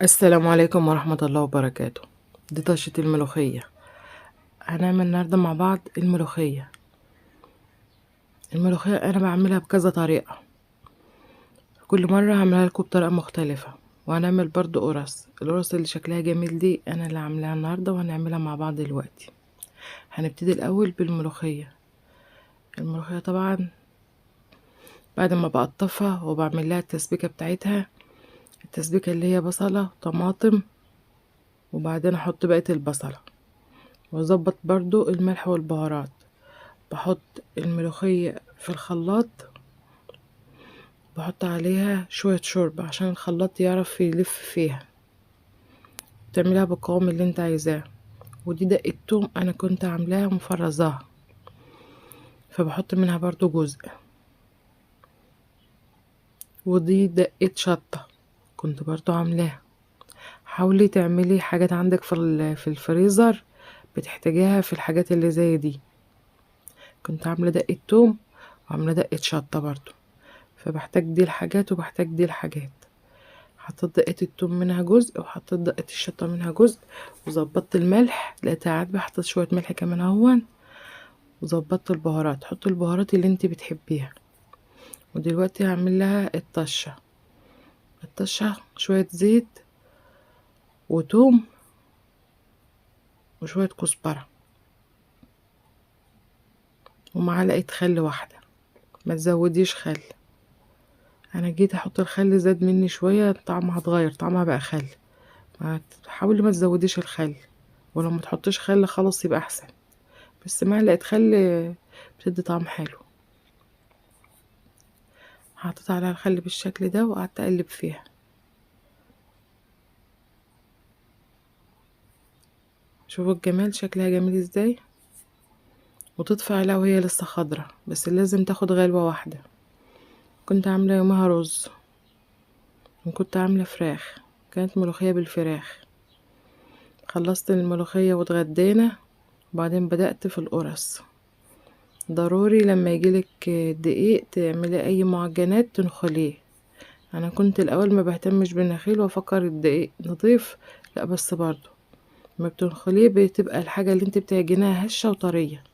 السلام عليكم ورحمة الله وبركاته. دي طشة الملوخية. هنعمل النهاردة مع بعض الملوخية. الملوخية أنا بعملها بكذا طريقة، كل مرة هعملها لكم بطريقة مختلفة. وهنعمل برضو قرص، القرص اللي شكلها جميل دي أنا اللي عاملاها النهاردة وهنعملها مع بعض دلوقتي. هنبتدي الأول بالملوخية. الملوخية طبعا بعد ما بقطفها وبعمل لها التسبيكة بتاعتها، التسبيكة اللي هي بصلة وطماطم، وبعدين احط بقية البصلة واظبط برضو الملح والبهارات. بحط الملوخية في الخلاط، بحط عليها شوية شوربة عشان الخلاط يعرف يلف فيها، تعملها بالقوام اللي انت عايزاه. ودي دقة توم انا كنت عاملاها مفرزاها، فبحط منها برضو جزء. ودي دقة شطة كنت برضو عاملاها. حاولي تعملي حاجات عندك في الفريزر بتحتاجيها في الحاجات اللي زي دي. كنت عاملة دقة توم وعاملة دقة شطة برضو، فبحتاج دي الحاجات وبحتاج دي الحاجات. حطيت دقة التوم منها جزء وحطيت دقة الشطة منها جزء، وظبطت الملح لقيتها عادبة، حطيت شوية ملح كمان اهون، وظبطت البهارات. حطي البهارات اللي انت بتحبيها. ودلوقتي هعمل لها الطشة. الطشة شوية زيت وتوم وشوية كزبرة ومعلقة خل واحدة، ما تزوديش خل. انا جيت احط الخل زاد مني شوية، طعمها اتغير، طعمها بقى خل. حاولي ما تزوديش الخل، ولو ما تحطيش خل خالص يبقى احسن، بس معلقة خل بتدي طعم حلو. حطيت عليها الخل بالشكل ده وقعدت اقلب فيها. شوفوا الجمال، شكلها جميل ازاي. وتطفي عليها وهي لسه خضرة، بس لازم تاخد غلوة واحدة. كنت عاملة يومها رز وكنت عاملة فراخ، كانت ملوخية بالفراخ. خلصت الملوخية واتغدينا، وبعدين بدأت في القرص. ضروري لما يجيلك دقيق تعملي اي معجنات تنخليه. انا كنت الاول ما بهتمش بالنخيل وافكر الدقيق نظيف، لا بس برضو ما بتنخليه بتبقى الحاجة اللي انت بتعجنيها هشة وطرية.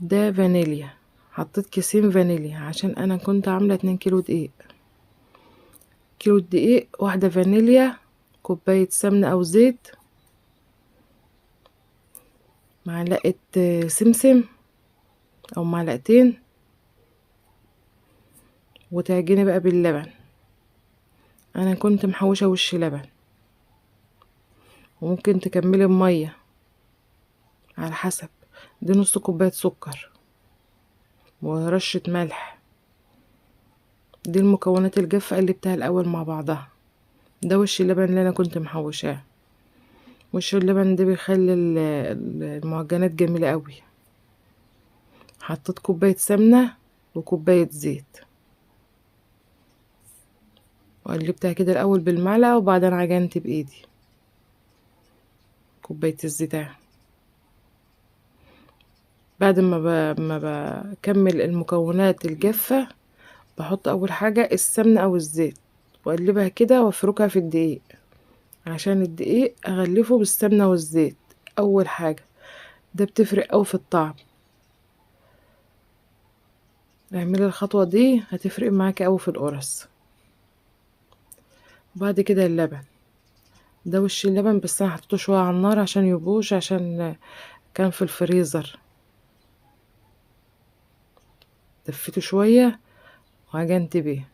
ده فانيليا، حطيت كيسين فانيليا عشان انا كنت عاملة 2 كيلو دقيق. كيلو دقيق، واحدة فانيليا، كوباية سمنة او زيت، معلقة سمسم او معلقتين، وتعجني بقى باللبن. انا كنت محوشة وش لبن، وممكن تكملي بمية على حسب. دي نص كوباية سكر ورشة ملح. دي المكونات الجافة قلبتها الأول مع بعضها. ده وش اللبن اللي أنا كنت محوشاه. وش اللبن ده بيخلي المعجنات جميلة قوي. حطيت كوباية سمنة وكوباية زيت، وقلبتها كده الأول بالمعلقة وبعدين عجنت بإيدي. كوباية الزيت اهي. بعد ما بكمل المكونات الجافة بحط أول حاجة السمنة أو الزيت، وأقلبها كده وأفركها في الدقيق، عشان الدقيق أغلفه بالسمنة والزيت أول حاجة. ده بتفرق أوي في الطعم. اعملي الخطوة دي هتفرق معاكي أوي في القرص. وبعد كده اللبن، ده وش اللبن بس أنا حطيته شوية على النار عشان يبوش، عشان كان في الفريزر. دفيته شوية وعجنت بيه.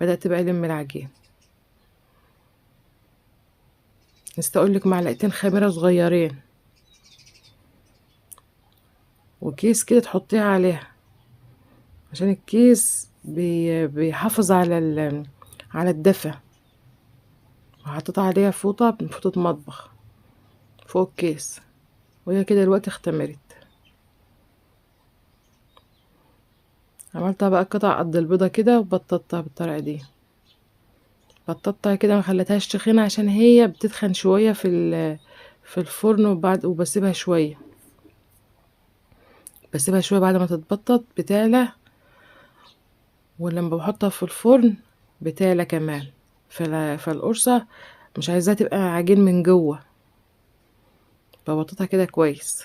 بدأت بقى ألم العجين. نسيت أقولك معلقتين خميرة صغيرين وكيس كده تحطيها عليها، عشان الكيس بيحافظ على الدفا. وحطيت عليها فوطة من فوطة مطبخ فوق الكيس، وهي كده الوقت اختمرت. عملتها بقى قطع قد البيضة كده وبططتها بالطريقة دي. بططتها كده ما خليتهاش تخينة عشان هي بتتخن شوية في الفرن، وبسيبها شوية، بسيبها شوية بعد ما تتبطط بتعلى. ولما بحطها في الفرن بتعلى كمان. فالقرصة مش عايزاها تبقى عجين من جوه، ببططها كده كويس،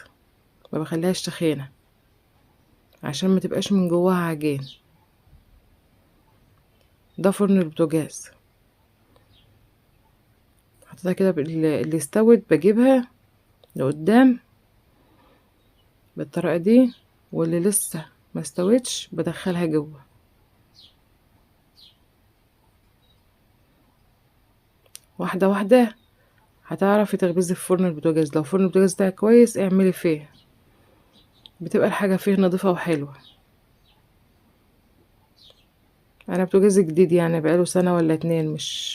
ما بخليهاش تخينة عشان ما تبقاش من جواها عجين. ده فرن البوتاجاز. حطيتها كده اللي استوت بجيبها لقدام بالطريقة دي، واللي لسه ما استوتش بدخلها جوه. واحدة واحدة هتعرفي تخبزي في فرن البوتاجاز. لو فرن البوتاجاز بتاعك كويس اعملي فيه، بتبقى الحاجة فيه نظيفة وحلوة. انا بوتاجاز جديد بقاله سنة ولا 2،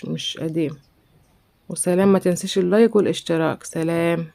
مش قديم. وسلام، ما تنسيش اللايك والاشتراك. سلام.